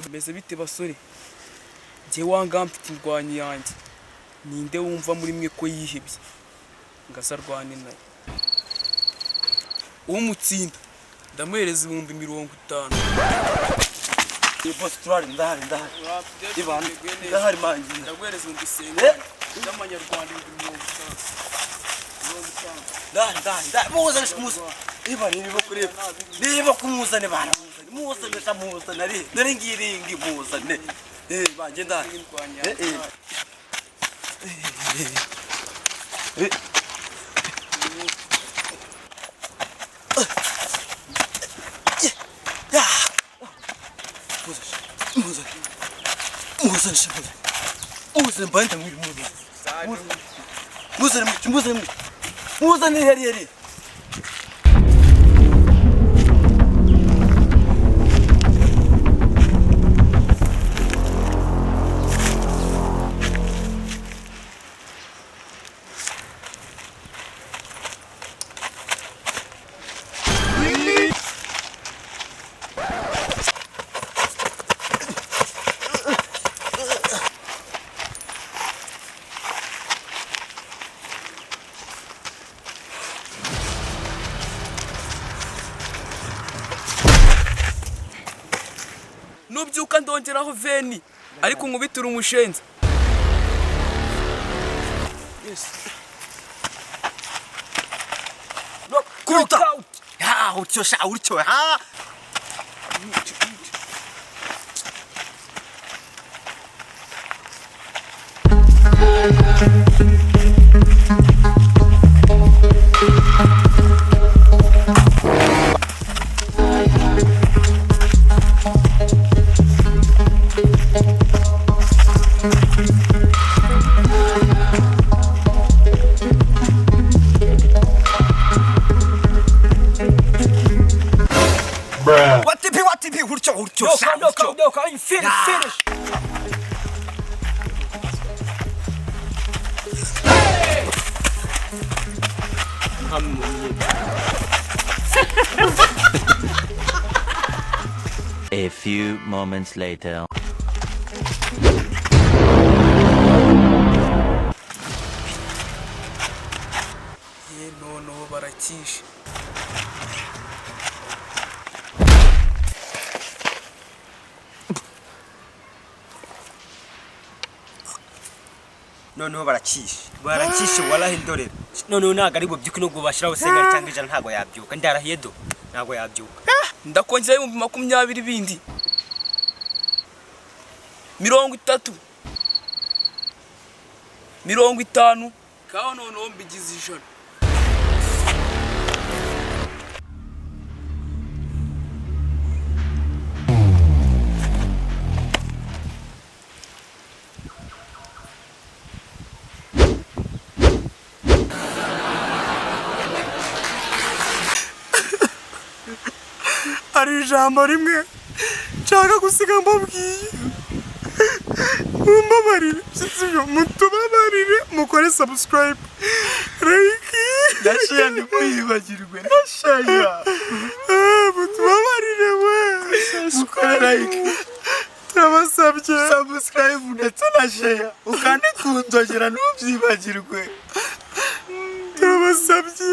Bimeze bite basore? Njye wanga mfite indwanyi yanjye. Ninde wumva muri mwe ko yihebye ngo aze arwane nayo? Umutsinda ndamuhereza 50,000. Boss, turari, ndahari, ndahari. Ibana, ndahari mangi. Ndaguhereza 50,000 by'amanyarwanda, 50,000, 50. Ndahari, ndahari, ndahari. Muzane, muzane. Ibana, niba kureba. Niba kumuzane bana, muzane. Muzane sha, muzane ari. Nari ngiringi, muzane. Banje ndahari. Indwanyi Eh, eh. yanjye. Eh. Ya. Muzane, muzane. Muzane sha, muzane. Muzane mbanda mwiri, muzane. Muzane, muzane, muzane heri heri. Nubyuka ndongeraho veni, ariko nkubitura umushenzi. Yes. Kubita. Ya, utyo sha, utyo ha. What TP, what TP, utyo, utyo sha, utyo. No, no, finish, finish. A few moments later. Ye, noneho barakishe. Noneho barakishe, barakishe, walahi ndorera. Noneho ntabwo ari bubyuke, nubwo bashyiraho sengari cyangwa 100 ntabwo yabyuka. Ndarahiye do, ntabwo yabyuka. Ndakongeraho 20,000 bindi, 30, 50 kaho, noneho mbigize 100. Hari ijambo rimwe nshaka gusiga mbabwiye. Mumbabarire, sibyo? Mutubabarire, mukore subscribe, like. Ndashaya, ntimwibagirwe ndashaya. Mutubabarire we. Mukore like, Turabasabye. subscribe ndetse na share, ukande ku nzogera, ntubyibagirwe. Turabasabye.